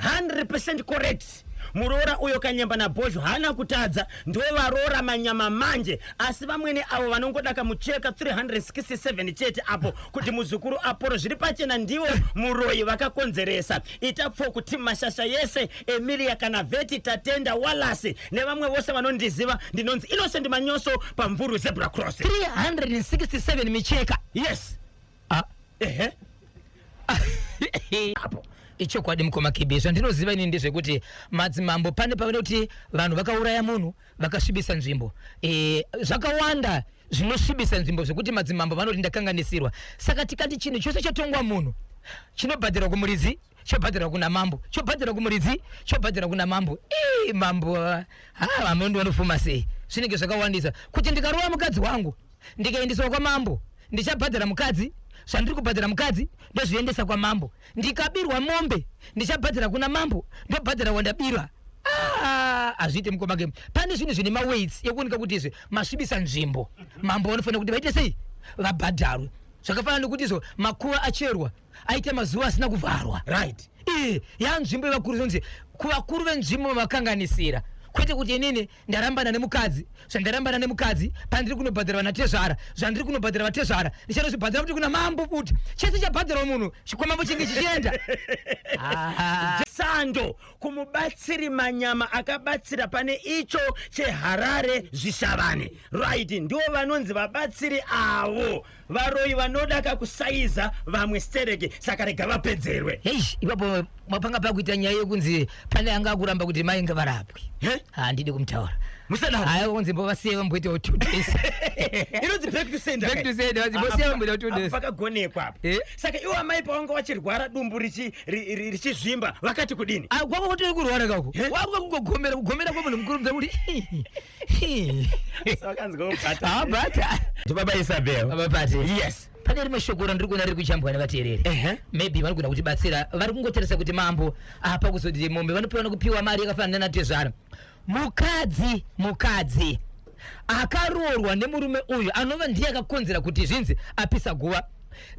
100% correct. Muroora uyo Kanyemba naBhozho haana kutadza, ndo varoora manyama manje. Asi vamwene avo vanongoda kamucheka 367 chete apo kuti muzukuru aporo. Zviri pachena ndivo muroyi vakakonzeresa. Ita pfo kuti mashasha yese, Emilia kana Veti, Tatenda Wallace nevamwe vose vanondiziva, ndinonzi Innocent Manyoso paMvurwi Zebra Cross. 367 micheka? Yes. Ah. Ehe. Apo ichokwadi, mukoma KB, zvandinoziva ini ndezvekuti madzimambo pane pavanoti vanhu vakauraya munhu, vakasvibisa nzvimbo, zvakawanda zvinosvibisa nzvimbo zvekuti madzimambo vanoti ndakanganisirwa. Saka tikati chinhu chose chatongwa munhu chinobhadharwa kumuridzi, chobhadharwa kuna mambo, chobhadharwa kumuridzi, chobhadharwa kuna mambo. Ii, mambo ha, vamwe vanofuma sei? Zvinenge zvakawandisa kuti ndikarova mukadzi wangu ndikaendeswa kwamambo, ndichabhadhara mukadzi. Zvandiri kubhadhara mukadzi ndozviendesa kwamambo. Ndikabirwa mombe ndichabhadhara kuna mambo, ndobhadhara wandabirwa. Ah, hazviite, mukoma ke. Pane zvinhu zvine maweights ekuoneka kuti izvi masvibisa nzvimbo, mambo vanofanira kuti vaite sei, vabhadharwe. Zvakafanana nekuti izvo makuva acherwa aita mazuva asina kuvharwa. Ee, yanzvimbo yevakuru, zvonzi kuvakuru venzvimbo vamakanganisira, kwete kuti inini ndarambana nemukadzi, zvandarambana nemukadzi pandiri kunobhadhara vanatezvara, zvandiri kunobhadhara vatezvara ndichanozvibhadhara kuti kuna mambo, futi chese chabhadharwa munhu chikwamambo chinge chichienda. Ah. Sando kumubatsiri manyama akabatsira pane icho cheHarare Zvishavane. Right, ndivo vanonzi vabatsiri avo. Varoyi vanoda kakusaiza vamwe stereki, saka rega vapedzerwe. Hei, ipapo mapanga pakuita nyaya yekunzi pane anga akuramba kuti mai ngavarapwe. He? Handidi kumutaura. Musadaro. Haya, kunzi mbovasiye vamboitawo 2 days. Inonzi back to sender. Back to sender, vanzi mbosiya vamboita 2 days. Pakagonekwa apa. Saka iwo amai pavanga vachirwara dumbu richizvimba vakati kudini? Ah, kwako kutori kurwara kako. He? Wako kungogomera, kugomera kwemunhu mukuru kuti Abata. Baba Isabel. Baba Pati. Yes. Pane rimwe shoko randiri kuona riri kujambwa nevateereri. Maybe vari kuda kutibatsira, vari kungotarisa kuti mambo apa kuzoti mombe vanopiwa nokupiwa mari yakafanana natezvara. Mukadzi akaroorwa nemurume uyu anova ndiye akakonzera kuti zvinzi apisa guva,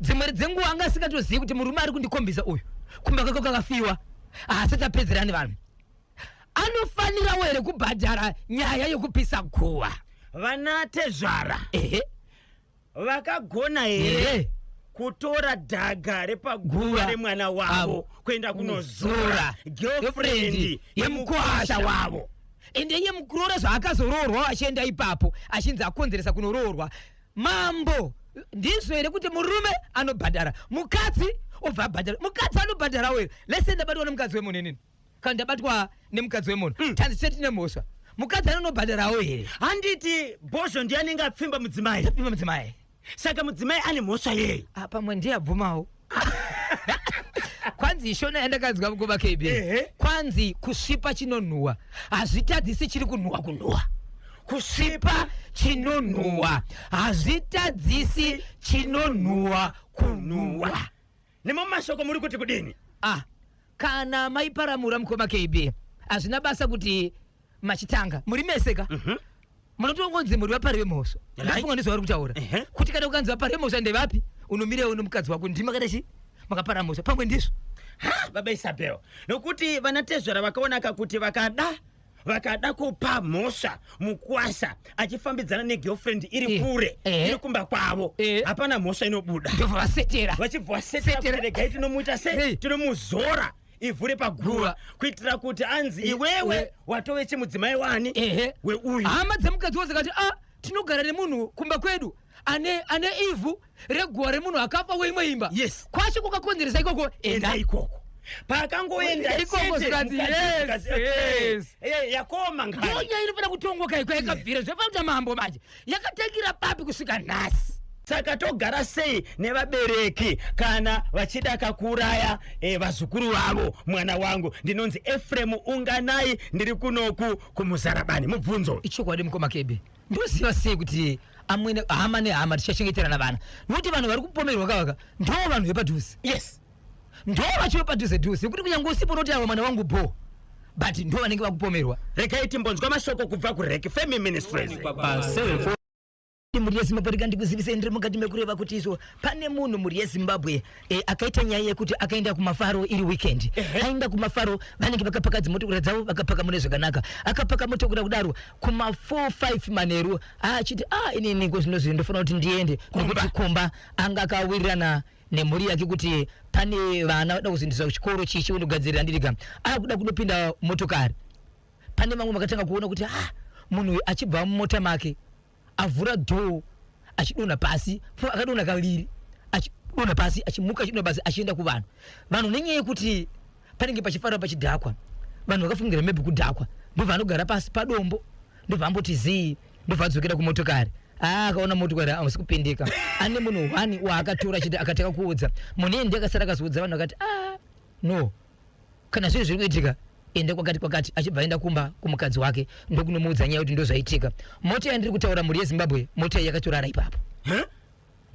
dzimwe dzenguva anga asingatozivi kuti murume ari kundikombisa uyu kumba kwake kwakafiwa, haasati apedzerani vanhu. Anofanirawo here kubhadhara nyaya yokupisa guva? Vana tezvara vakagona here kutora dhaga repaguva Guva remwana wavo avo kuenda kunozora kunozora girlfriend girlfriend yemukwasha yemukwasha wavo? Ende iye mukuroora zvaakazoroorwawo achienda ipapo achinzi akonzeresa kunoroorwa, mambo ndizvo here kuti murume anobhadhara, mukadzi obva abhadhara? Mukadzi anobhadharawo here? Lese ndabatwa nemukadzi wemunhu inini, kana ndabatwa nemukadzi wemunhu, tanzi chete tine mhosva. Mukadzi anonobhadharawo here? Handiti bhozho ndiye anenge apfimba mudzimai? Apfimba mudzimai. Saka mudzimai ane mhosva yei? Ah, pamwe ndiye abvumawo. Kwanzi ishona yandakanzwa mukoma KB. Kwanzi kusvipa chinonhuwa hazvitadzisi chiri kunhuwa kunhuwa. Kusvipa chinonhuwa hazvitadzisi chinonhuwa kunhuwa. Nemumashoko muri kuti kudini? Ah, kana maiparamura mukoma KB, hazvina basa kuti machitanga muri mese ka. Munotongonzi muri vapari vemhosva. Ndafunga ndizvo vari kutaura. Kuti kana ukanzi vapari vemhosva ndevapi, unomirewo nomukadzi wako ndimi makada chi makapara mhosva pamwe ndizvo. Ha, baba Isabel, nokuti vanatezvara vakaonaka kuti vakada kupa mhosva mukwasha achifambidzana negirlfriend iri kure iri kumba kwavo, hapana mhosva inobuda. Ndobva vasetera. Vachibva vasetera kuti regai tinomuita sei, tinomuzora ivhu repaguva kuitira kuti anzi iwewe watove chimudzimai wani weuyu. Hama dzemukadzi wose kati a tinogara nemunhu kumba kwedu ane ivhu reguva remunhu akafa weimwe imba. Kwacho kwakakonzeresa ikoko enda ikoko. Paakangoenda ikoko chete, zvikanzi, mukadzi, mukadzi, yakoma ngani. Ndiyo nyaya inofanira kutongwa kai kwayakabvira zvafanira kuita mambo manje yakatangira papi kusvika nhasi. Saka togara sei nevabereki kana vachida kakuuraya vazukuru vavo? Mwana wangu, ndinonzi Efremu Unganai, ndiri kunoku kuMuzarabani. Mubvunzo. Ichokwadi mukoma Kebe, ndoziva sei kuti amwene hama nehama tichachengeterana vana, nokuti vanhu vari kupomerwa kavaka ndo vanhu vepadhuze. Ndo vacho vepadhuze dhuze kuti kunyange usipo unoti awa mwana wangu bo, but ndo vanenge vakupomerwa. Regai timbonzwa mashoko kubva kuRek Family Ministries. Pa 74 Mhuri yeZimbabwe, rega ndikuzivisei, ndiri mukati mekureva kuti izvo pane munhu, mhuri yeZimbabwe, akaita nyaya yekuti akaenda kumafaro iri weekend. Aenda kumafaro, vanenge vakapaka dzimotokora dzavo, vakapaka mune zvakanaka. Akapaka motokora kudaro kuma 4 5 manheru, achiti a inini ko zvino zvino ndofanira kuti ndiende nekuti kumba anga akawirirana nemhuri yake kuti pane vana vada kuzoendeswa kuchikoro chichi kundogadzirira ndirika. Akuda kunopinda motokari, pane vamwe vakatanga kuona kuti ah, munhu uyu achibva mumota make avhura door achidonha pasi, akadonha kaviri, achidonha pasi, achimuka, achidonha pasi, achienda kuvanhu. Vanhu nenyaya yekuti panenge pachifara pachidhakwa, vanhu vakafungira maybe kudhakwa, ndobva anogara pasi padombo, ndobva amboti zii, ndobva adzokera kumotokari. Akaona motokari hamusi kupindika. Ane munhu one waakatora chete, akatanga kuudza munhu iye, ndiye akasara akazoudza vanhu, akati ah no, kana zviri zviri kuitika ende kwakati kwakati. Achibva aenda kumba kumukadzi wake ndokunomuudza nyaya kuti ndozvaitika. Mota yandiri kutaura, mhuri yeZimbabwe, mota iyi yakatorara ipapo.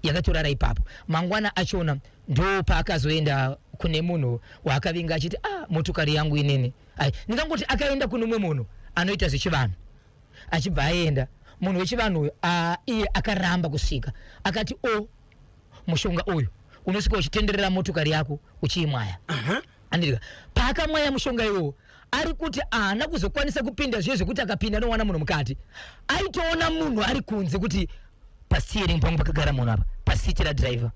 Yakatorara ipapo. Mangwana achona ndo paakazoenda kune munhu waakavinga achiti ah, motokari yangu inini. Ai, ndingangoti akaenda kune umwe munhu anoita zvechivanhu. Achibva aenda munhu wechivanhu uyu, ah, iye akaramba kusvika akati o mushonga uyu unosvika uchitenderera motokari yako uchiimwaya. Andika paakamwaya mushonga iwowo, ari kuti haana kuzokwanisa kupinda zviye zvekuti akapinda anowana munhu mukati. Aitoona munhu ari kunze kuti pasteering pangu pakagara munhu, apa pasiti radriver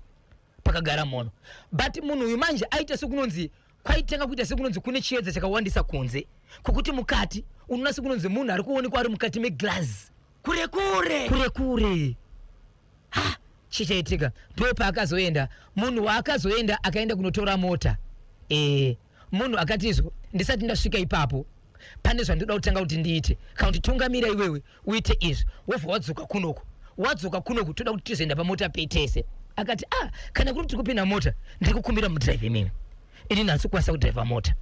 pakagara munhu. But munhu uyu manje aita sekunonzi kwaitanga kuita sekunonzi kune chiedza chakawandisa kunze, kwekuti mukati unoona sekunonzi munhu ari kuonekwa ari mukati meglass. Kure kure. Kure kure. Ha, chichaitika ndo paakazoenda munhu waakazoenda, akaenda kunotora mota. Munhu akati izvo ndisati ndasvika ipapo pane zvandoda kutanga kuti ndiite, kana kuti tungamira iwewe uite izvi, wobva wadzoka kunoku. Wadzoka kunoku toda kuti tizoenda pamota petese. Akati ah, kana kuri kuti kupinda mota, ndiri kukumbira mudhiraivhi imimi, ini nhasi kukwanisa kudhiraivha mota.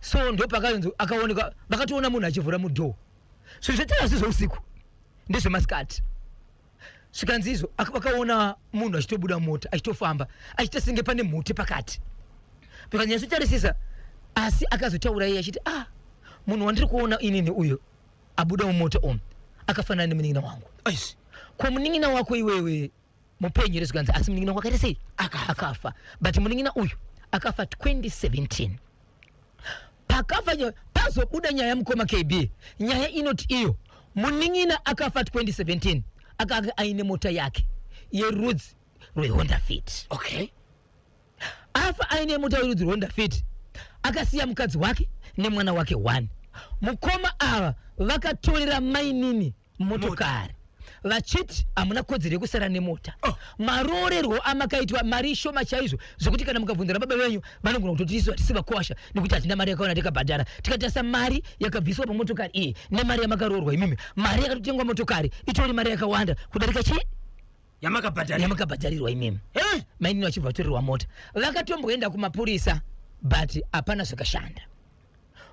So ndo pakaonzi akaoneka, vakatoona munhu achivhura mudhoo. Zvinhu zvatanga zvizveusiku, ndezvemasikati. Zvikanzi izvo vakaona munhu achitobuda mota achitofamba achiita senge pane mhute pakati. Vikanyatsotarisisa, asi akazotaura iye achiti ah, munhu wandiri kuona inini uyo abuda mumota umu akafanana nemunin'ina wangu. Ko munin'ina wako iwewe mupenyu here? Zvikanzi asi munin'ina wako akaita sei? Akafa. But munin'ina uyu akafa 2017. Pakafa pazobuda nyaya mukoma KB, nyaya inoti iyo munin'ina akafa 2017 akanga aine mota yake yerudzi rweHonda Fit. Afa aine mota yerudzi rweHonda Fit, akasiya mukadzi wake nemwana wake one. Mukoma ava vakatorera mainini motokari. Vachiti hamuna kodzero yekusara nemota. Oh. Maroorerwo amakaitwa mari ishoma chaizvo zvekuti kana mukabvunzira baba venyu vanogona kutoti isu hatisi vakwasha nekuti hatina mari yakawanda tikabhadhara. Tikatarisa mari yakabviswa pamotokari iyi nemari yamakaroorwa imimi, mari yakatotengwa motokari itori mari yakawanda kudarika chii Yamakabhadharirwa. Yamakabhadharirwa imimi. Hey! Mainini vachibva vatorerwa mota. Vakatomboenda kumapurisa but hapana zvakashanda.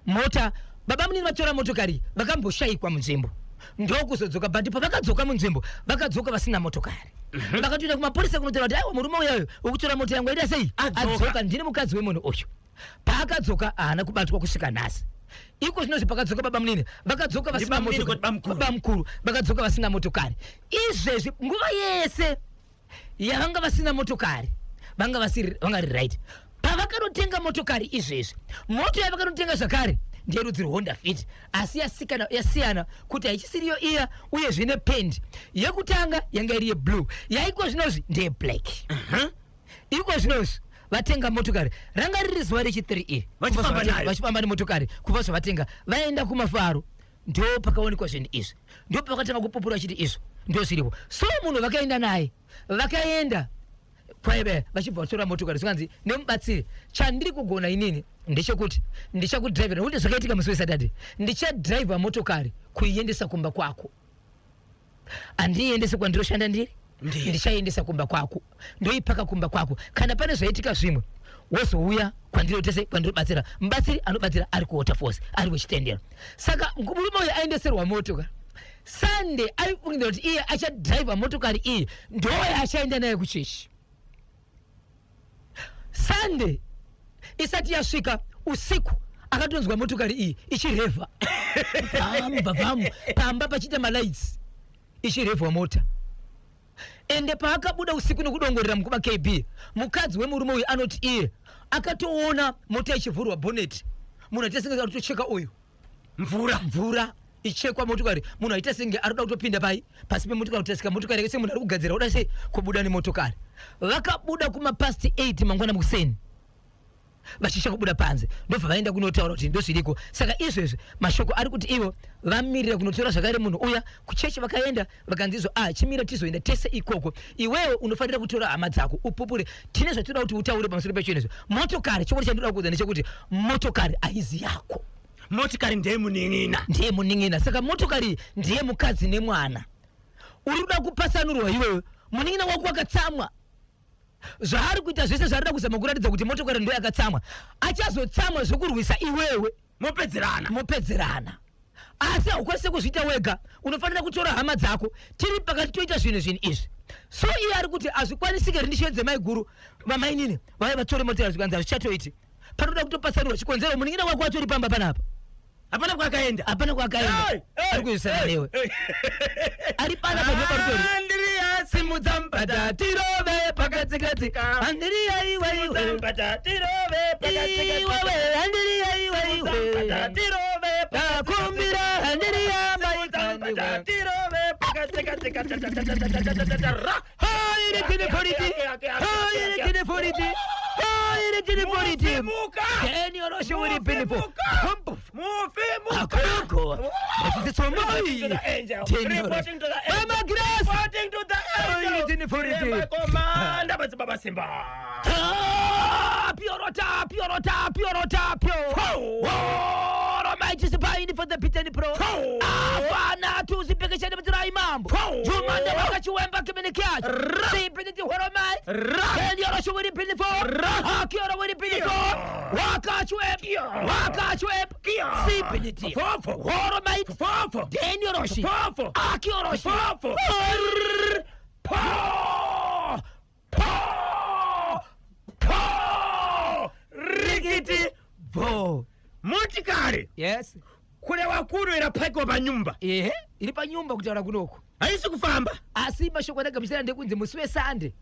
Mota baba munini vatora motokari vakamboshaikwa munzvimbo ndokuzodzoka, but pavakadzoka munzvimbo vakadzoka vasina motokari. Vakatoenda kumapurisa kunotaura kuti aiwa, murume uyayo wekutora mota yangu aita sei? Adzoka. Adzoka, ndini mukadzi wemunhu uyu. Paakadzoka haana kubatwa kusvika nhasi. Iko zvinozvi pakadzoka baba munini vakadzoka vasina Ndibamnini motokari. kuti bamukuru. Bamukuru vakadzoka vasina motokari. Izvezvi nguva yese yavanga vasina motokari vanga vasiri, vanga ri right. Pavakanotenga motokari izvezvi, moto yavakanotenga zvakare ndeyerudzi rweHonda Fit, asi yasiyana kuti haichisiriyo iya, uyezve nependi yekutanga yanga iri yeblue, yaiko zvinozvi ndeyeblack. Iko zvinozvi vatenga motokari, ranga riri zuva rechi3 iri Vachifamba nayo. Vachifamba nemotokari kubva zvavatenga vaenda kumafaro, ndo pakaonekwa zvinhu izvi, ndo pavakatanga kupupura vachiti izvo ndo zviripo. So munhu vakaenda naye, vakaenda kwaive vachibva vatora motokari, zvikanzi nemubatsiri, chandiri kugona inini ndechekuti ndichakudhiraivhera, nekuti zvakaitika musi weSaturday, ndichadhiraivha motokari kuiendesa kumba kwako, handiiendese kwandiroshanda ndiri, ndichaiendesa kumba kwako, ndoipaka kumba kwako. Kana pane zvaitika zvimwe wozouya kwandiri tese kwandinobatsira. Mubatsiri anobatsira ari kuWaterfalls, ari wechitendero. Saka murume uyu aendeserwa motokari Sunday, aifungidzira kuti iye achadhiraivha motokari iyi ndo yaachaenda nayo kuchechi. Sunday isati yasvika usiku akatonzwa motokari iyi ichirevha vamu vamu pamba pachiita malights, ichirevhwa mota. Ende paakabuda usiku nokudongorera mukuba KB, mukadzi wemurume uyu anoti iye akatoona mota ichivhurwa bonnet, munhu aita senge arikutocheka uyu Mvura. Mvura ichekwa motokari, munhu aita senge arikuda kutopinda pai pasi pemotokari kutasika motokari yake, semunhu ari kugadzira kuda sei kubuda nemotokari. Vakabuda kumapast 8 mangwana mukuseni vachicha kubuda panze, ndobva vaenda kunotaura kuti ndozviriko. Saka izvezvi mashoko ari kuti ivo vamirira kunotora zvakare munhu uya kuchechi. Vakaenda vakanzi izvo, ah, chimira tizoenda tese ikoko, iwewe unofanira kutora hama dzako upupure, tine zvatinoda kuti utaure pamusoro pechinhu izvo. Motokari, chokwadi chandinoda kuudza ndechekuti motokari haizi yako. Motokari ndeye munin'ina. Ndiye munin'ina. Saka motokari ndiye mukadzi nemwana, uri kuda kupatsanurwa iwewe. Munin'ina wako akatsamwa, zvaari kuita zvese zvaarida kuzama kuratidza kuti motokari ndo yakatsamwa, achazotsamwa zvekurwisa iwewe. Mopedzerana. Mopedzerana, asi haukwanisi kuzviita wega, unofanira kutora hama dzako, tiri pakati toita zvinhu izvi. So iye ari kuti hazvikwanisike, rindisvedze maiguru vamainini vaya vatore motokari, zvikanzi hazvichatoiti, panoda kutopatsanurwa. Chikonzero munin'ina wako atori pamba panapa. Hapana kwakaenda. Hapana kwakaenda. Hey, hey, Ari kuisana hey, newe. hey. Ari panapa ndoparutori. Andiriya, Simudza mubhadha tirove pakadzikadzika, Andiriya iwe simudza iwe mubhadha tirove pakadzikadzika. Iwewe Andiriya iwe Simudza iwe mubhadha tirove Ndakumbira Andiriya Simudza mubhadha maikaniwe tirove pakadzikadzika. Ta, ta, ta, ta, ta, ta, ta, ta, ta, ra. Hairitinifuriti hairitinifuriti hairitinifuriti Mufimuka. Tenioroshiuripinifo Mufimuka. Mufimuka. Akoko Reporting to the angel. Reporting to the angel. Mama Grace. Reporting to the angel. Hairitinifuriti Remember commander Madzibaba Simba. Piorota, piorota, piorota, pio. Pow. Mighty spine for the pit pro. Pow. Afana tuzipekesheni mutirai mambo. Pow. Jumanda wakachiwemba kimene kyacho. Ra. Sipiniti horomai. Ra. Endioro shuwiri pini fo. Ra. Akioro wiri pini fo. Wakachwep. Kia. Wakachwep. Kia. Sipiniti. Fofo. Horomai. Fofo. Denioroshi. Fofo. Akioroshi. Fofo. Po. Po. Po. Rikiti. Bo. Motikari Yes. kule wakuru irapakwa panyumba. Ehe, iri panyumba kutaura kunoku. Haisi kufamba. Asi mashoko andagamuchira ndekunzi musi weSande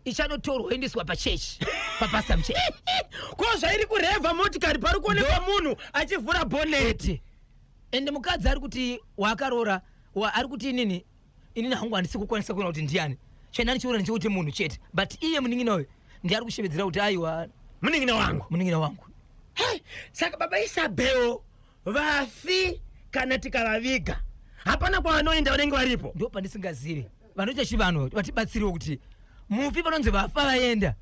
ichanotorwa yoendeswa pachechi papasta muchechi. Ko zvairi kurevha motikari pari kuonekwa munhu achivhura boneti. Ende mukadzi ari kuti waakaroora ari kuti inini hangu handisi kukwanisa kuona kuti ndiani, chandani chiona ndechekuti munhu chete, but iye munin'ina uyu ndiye ari kushevedzera kuti aiwa, Munin'ina wangu. Munin'ina wangu. Hey, saka baba Isabel vafi kana tikavaviga Hapana kwavanoenda, vanenge varipo. Ndo pandisingazivi, vanoita chivanhu vatibatsirewo kuti mufi vanonzi vafa vaenda,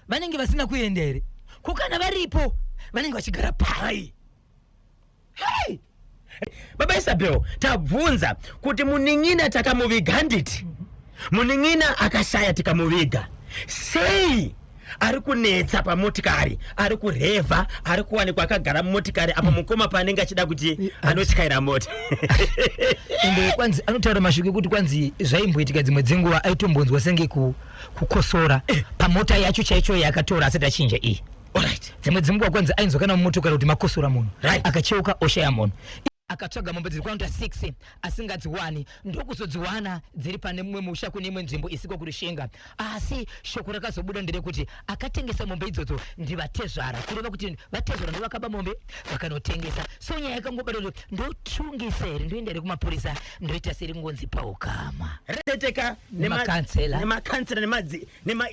vanenge vasina kuenda here? Ko kana varipo, vanenge vachigara pai? Hei, baba Isabel, tabvunza kuti munin'ina takamuviga, handiti? Munin'ina akashaya tikamuviga, sei ari kunetsa pamotikari, ari kurevha, ari kuwanikwa akagara mumotikari apo mukoma paanenge achida kuti anotyaira mota? Ende kwanzi anotaura mashoko ekuti kwanzi zvaimboitika dzimwe dzenguva aitombonzwa senge kukosora pamota yacho chaicho yakatora asati achinja iyi. Dzimwe dzenguva kwanzi ainzwa kana mumotokari kuti makosora munhu. Akacheuka oshaya munhu. Akatsvaga mombe dziri kuanoita 6 asingadziwani, ndokuzodziwana dziri pane mumwe musha kune imwe nzvimbo isiko kuRushinga. Asi shoko rakazobuda nderekuti akatengesa mombe idzodzo ndivatezvara, kureva kuti vatezvara ndovakaba mombe vakanotengesa. So nyaya yakangobata kuti ndotungisa here, ndoenda here kumapurisa, ndoita seri ngonzi paukama. Reteka. Nemakansela. Nemakansela, nemadzi, nema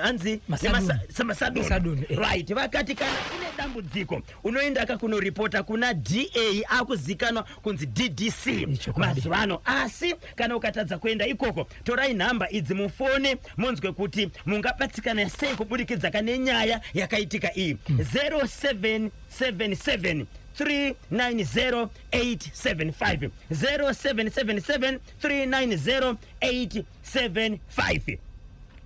hanzi Masaduni. Masaduni. Masaduni, eh. Right, vakati kana une dambudziko unoenda ka kunoripota kuna DA, akuzikanwa kunzi DDC Ichokwadi. mazuva ano. Asi kana ukatadza kuenda ikoko, torai nhamba idzi mufone munzwe kuti mungabatsikana sei kuburikidza kane nyaya yakaitika iyi: 0777 390 875, 0777 390 875,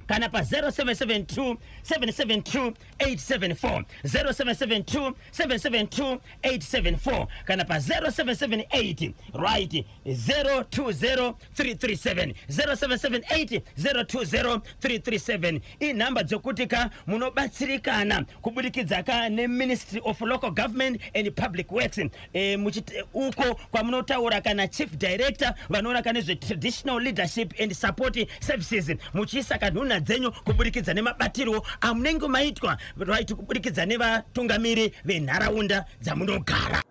kana pa 0772 772 874, 0772 772 874, kana pa 0778, right, 020 337, 0778 020 337. Inhamba dzokuti ka munobatsirikana kuburikidza ka neMinistry of Local Government and Public Works, uko kwamunotaura kana chief director vanoona ka nezvetraditional leadership and support services, muchiisa kanhuna dzenyu kuburikidza nemabatirwo amunenge maitwa, right, kuburikidza nevatungamiri venharaunda dzamunogara.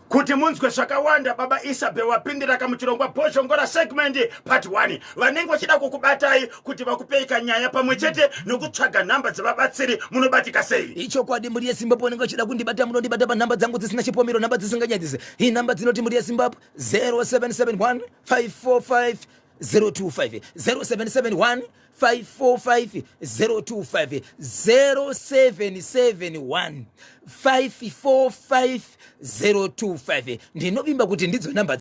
Kuti munzwe zvakawanda, baba Isabel wapindira kamuchirongwa Bhozhongora segment part 1. Vanenge vachida kukubatai kuti vakupei kanyaya pamwe chete nokutsvaga nhamba dzevabatsiri, munobatika sei? Ichokwadi, mhuri yeZimbabwe, vanenge vachida kundibata, munondibata panhamba dzangu dzisina chipomero, nhamba dzisinganyadzisi. Inhamba dzinoti, mhuri yeZimbabwe, 0771 545 025, 0771 545 025, 0771 545 025. Ndinovimba kuti ndidzo namba.